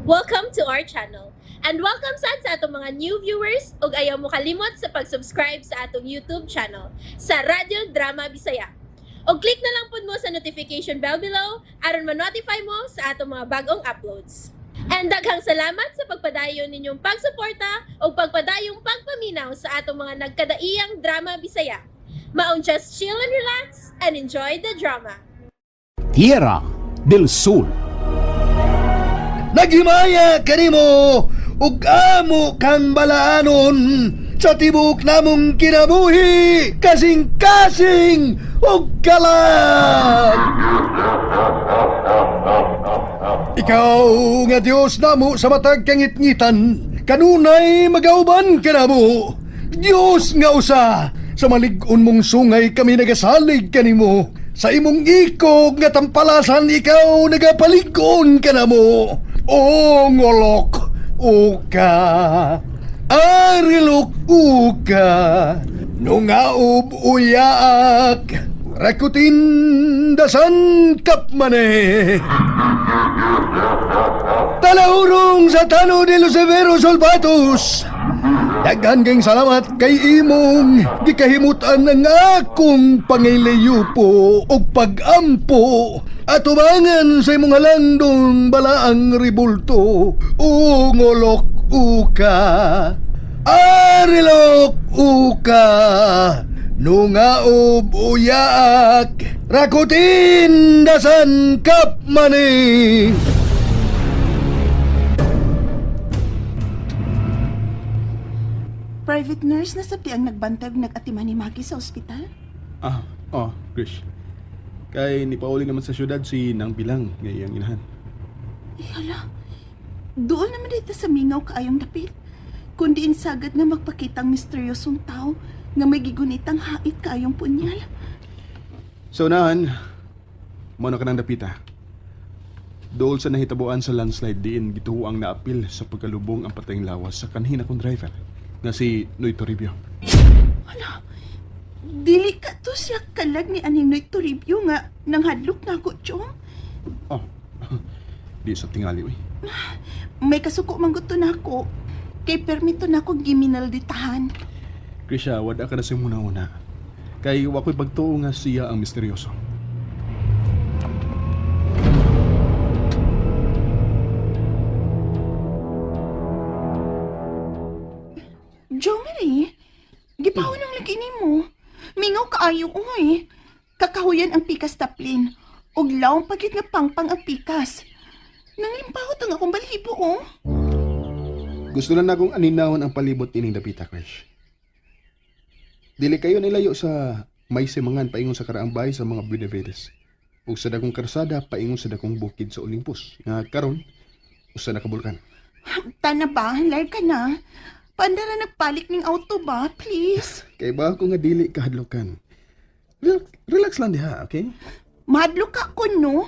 Welcome to our channel. And welcome sad sa atong mga new viewers ug ayaw mo kalimot sa pag-subscribe sa atong YouTube channel sa Radyo Drama Bisaya. Og click na lang pud mo sa notification bell below aron ma-notify mo sa atong mga bagong uploads. And daghang salamat sa pagpadayon ninyong pagsuporta ug pagpadayong pagpaminaw sa atong mga nagkadaiyang drama Bisaya. Maong just chill and relax and enjoy the drama. Tierra del Sol. Naghimaya kanimo ug amo kang balaanon sa tibok namong kinabuhi, kasing-kasing ug kalag. Ikaw nga Dios namo sa matag kangitngitan, kanunay magauban kanamo. Dios nga usa, sa malig-on mong sungay kami nagasalig kanimo. Sa imong ikog nga tampalasan ikaw nagapalig-on kanamo. O ngolok, uka. Arilok uka. Nungaob uyaak. Rakutin dasan kapmane. Talahurong sa Tano de los Severos Olvatos. Daghan kang salamat kay imong gikahimutan ang akong pangilayupo o pagampo at umangan sa imong halandong balaang ribulto. O ngolok uka, arilok uka, nungaob uyaak, rakutin dasan kapmani. Private nurse na sabdi ang nagbantay ug nag-atiman ni Maggie sa ospital? Ah, oh, Krish. Kay nipauli naman sa syudad si Nang Bilang nga iyang inahan. Ay, hala. Doon naman dito sa mingaw kaayong dapit. Kundi insagad nga magpakitang misteryosong tao nga may gigunitang hait kaayong punyal. So unahan, mano ka ng dapita. Dool sa nahitabuan sa landslide diin gituo ang naapil sa pagkalubong ang patayng lawas sa kanhina kong driver nga si Noy Toribio. Hala, dili ka to siya kalag ni Aning Noy Toribio nga nanghadlok na ako, Chong. Oh, di sa tingali uy. May kasuko man gud to nako. Kay permito na ako giminalditahan. Krisha, wada ka na sa muna-una. Kay wako'y pagtuo nga siya ang misteryoso. Jomary, gipahunong lagi nimo. Mingaw kaayo oy. Kakahuyan ang pikas taplin. Ug lawong pagit nga pangpang ang pikas. Nanglimpahot ang akong balhibo oh. Gusto na akong aninawon ang palibot ining dapita, Krish. Dili kayo nilayo sa may simangan paingon sa karaang bahay sa mga Benavides. Ug sa dakong karsada paingon sa dakong bukid sa Olympus. Nga karon usa na ka bulkan. Tana ba, live ka na. Pandara nagpalik ning auto ba, please? Kay ba ako nga dili kahadlokan. Relax, relax lang diha, okay? Madlo ka ko no.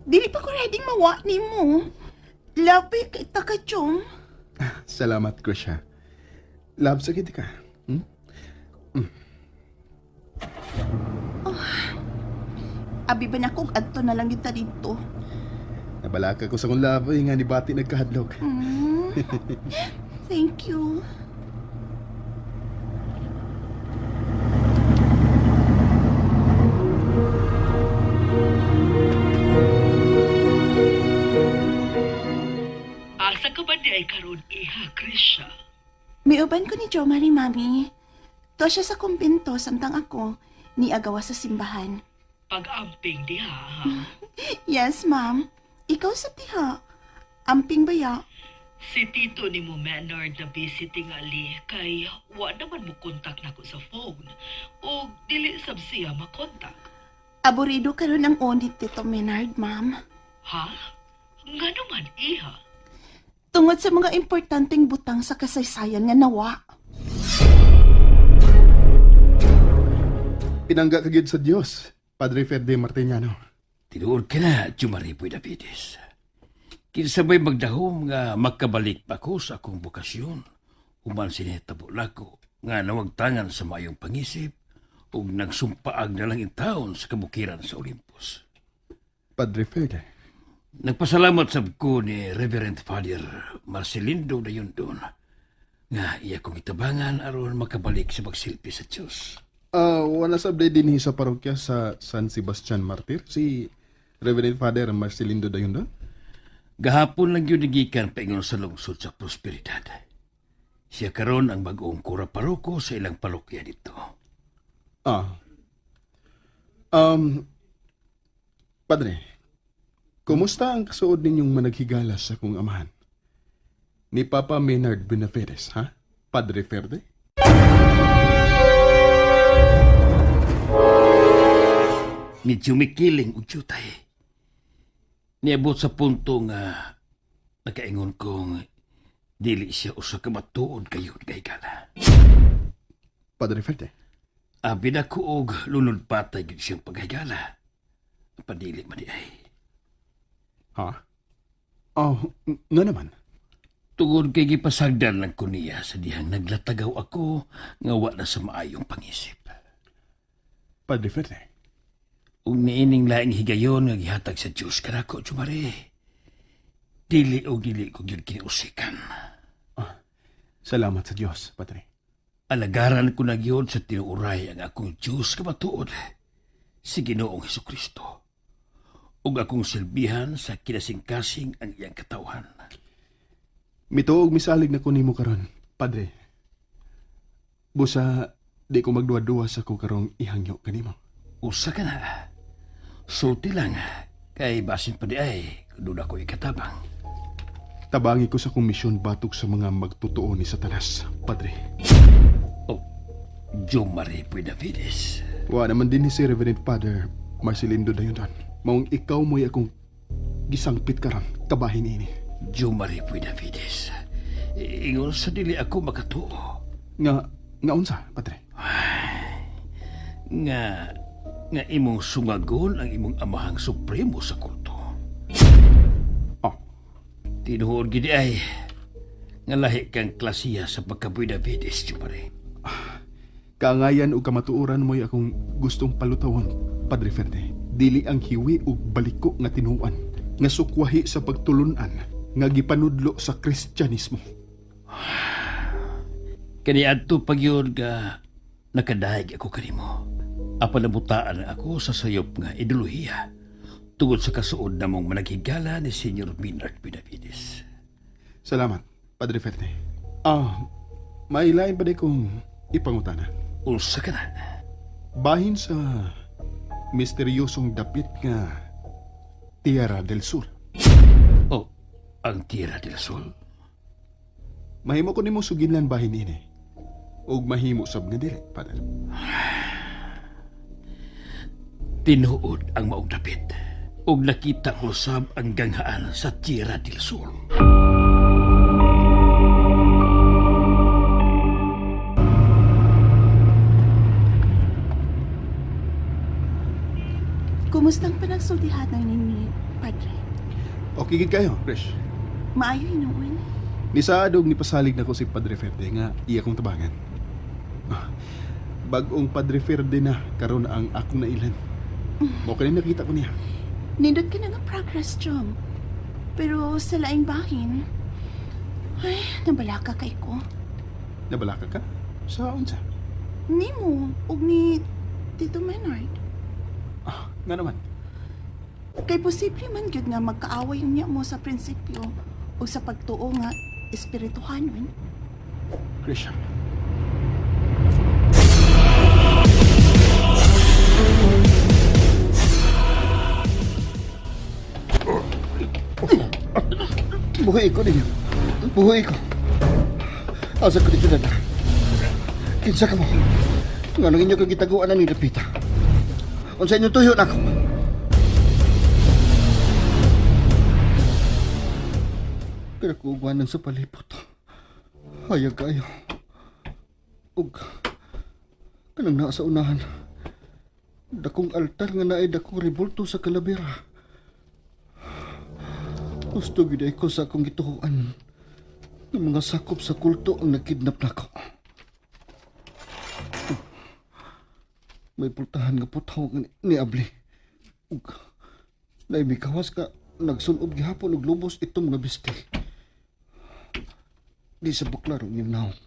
Dili pa ko ready mawa nimo. Labi kay ta ka, Chong. Salamat, Krish ha. Love sa kita ka. Hmm? Abi ba na kung adto na lang kita dito? Nabalaka ko sa kong love ay nga ni Bati nagkahadlok. Thank you. Asa ka ba di ay karon iha, Krisha? Miuban ko ni Jo Marie, Mami. To siya sa kumbento samtang ako ni agawa sa simbahan. Pag-amping diha, ha? Yes, ma'am. Ikaw sa tiha. Amping baya. Si Tito ni mo Menard na busy tingali kay wa naman mo kontak nako sa phone o dili sab siya makontak. Aburido karon ang onit Tito Menard, ma'am. Ha? Nga naman iha. Tungod sa mga importanteng butang sa kasaysayan nga nawa. Pinangga ka gyud sa Dios, Padre Ferde Martiniano. Tinuod ka na, Jumaripoy Davides. Kinsa ba'y magdahom nga makabalik pa ko sa akong bokasyon? Human sinitabo lako nga nawagtangan sa mayong pangisip ug nagsumpaag na lang in taon sa kabukiran sa Olympus. Padre Ferde. Nagpasalamat sab ko ni Reverend Father Marcelindo Dayondon nga iya kong itabangan aron makabalik sa pagsilbi sa Dios. Ah, wala sa dinhi sa parokya sa San Sebastian Martir si Reverend Father Marcelindo Dayondon. Gahapon lang yun gikan paingon sa lungsod sa Prosperidad. Siya karon ang bag-ong kura paroko sa ilang parokya dito. Ah. Um, Padre, kumusta ang kasuod ninyong managhigala sa kong amahan? Ni Papa Maynard Benavides, ha? Padre Ferde? Medyo mikiling og jutay. Niabot sa punto nga nakaingon kong dili siya usa ka matuod kayod kay gala. Padre Ferde? Abi na ko og lunod patay gyud siyang paghigala. Padili man di ay. Ha? Oh, nga naman. Tungod kay gipasagdan lang ko niya sa dihang naglatagaw ako nga wa na sa maayong pangisip. Padre Ferde? Ug niining laing higayon nga gihatag sa Dios kanako, Jumare. Dili og dili ko gyud kiniusikan. Salamat sa Dios, Padre. Alagaran ko na gyud sa tinuuray ang akong Dios kamatuod, si Ginoong Hesukristo. Ug akong silbihan sa kinasingkasing ang iyang katawhan. Mituog misalig na ko nimo karon, Padre. Busa, di ko magduwa-duwa sa ko karong ihangyo kanimo. Usa ka na. Sulti lang, kay basin pa di ay, doon ako ikatabang. Tabangi ko sa komisyon batok sa mga magtotoo ni Satanas, Padre. Oh, Joe Marie Puedavides. Wa naman din ni si Reverend Father Marcelindo Dayondon. Maong ikaw mo'y akong gisangpit karon, kabahin ini. Joe Marie Puedavides. Ingon sa dili ako makatuo. Nga, nga unsa, Padre? Nga, nga imong sungagon ang imong amahang supremo sa kulto. Oh, Tinuod gidi ay, nga lahi kang klasiya sa pagka-Puedavides, Joe Marie. Kaangayan o kamatuoran mo'y akong gustong palutawon, Padre Ferde. Dili ang hiwi ug baliko nga tinuan, nga sukwahi sa pagtulunan, nga gipanudlo sa Kristyanismo. Kaniadto pag yun nga nakadahig ako kanimo. Apan nabutaan ako sa sayop nga ideolohiya tungod sa kasuod namong managhigala ni Senyor Minard Benavides. Salamat, Padre Ferde. Ah, may lain pa di kong ipangutana. Unsa ka na? Bahin sa misteryosong dapit nga Tierra del Sur. Oh, ang Tierra del Sol. Mahimo ko nimo suginlan bahin ini. Ug mahimo sab nga dili, Padre. Tinuod ang maong dapit. Ug nakita ko sab ang ganghaan sa Tierra del Sol. Kumusta ang panagsultihan ninyo, Padre? Okay gid kayo, Krish. Maayo hinuon. Nisaad og nipasalig nako si Padre Ferde nga iya kong tabangan. Ah, bag-ong Padre Ferde na karon ang akong nailan. Mao kani nakita ko niya. Nindot ka na nga progress, Chum. Pero sa laing bahin, ay, nabalaka kay ko. Nabalaka ka? Sa unsa? Nimo, ug ni Tito Menard. Ah, nga naman. Kay posible man gyud nga magkaaway unya mo sa prinsipyo o sa pagtuo nga espirituhanon. Krisha. Buhay ko ninyo. Buhay ko. Asa ko dito na. Kinsa ka mo? Nga nang inyo kang gitaguan na ni Lupita. Unsa inyong tuyo na ako? Pero kuguanan sa palipot. Hayag kayo. Ug kanang naa sa unahan. Dakong altar nga naay dakong rebulto sa kalabera. Gusto gid ay ko sa akong gituhuan. Ng mga sakop sa kulto ang nagkidnap nako. May pultahan nga putaw nga ni Abli. Ug naay mikawas ka Nagsulob gihapon og lubos itong mga biste. Di sa buklaro niyang naong.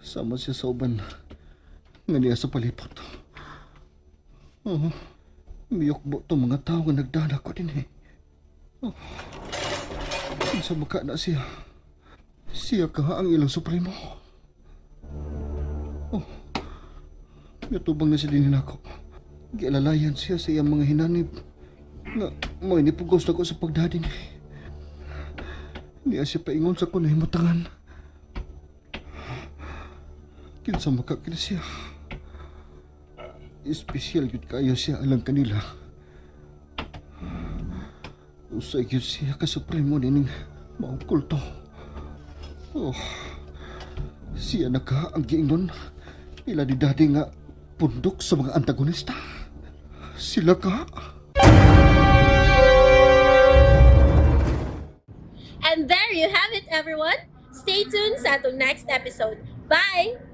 Sama siya sa uban nga niya sa palipot. Oh, miyokbo itong mga tao nga nagdana ko din eh. Oh, sa mukha na siya. Siya ka ang ilang supremo. Oh, natubang na siya din ako. Gialalayan siya sa iyang mga hinanib nga may nipugos na ko sa pagdadin. Niya siya paingon sa kunay matangan. Kinsa makakil siya. Espesyal yun kayo siya alang kanila. Usay yun siya kasupremo nining maong kulto. Oh, siya na ka ang giingnon. Ila ni daddy nga pundok sa mga antagonista. Sila ka. And there you have it, everyone. Stay tuned sa atong next episode. Bye!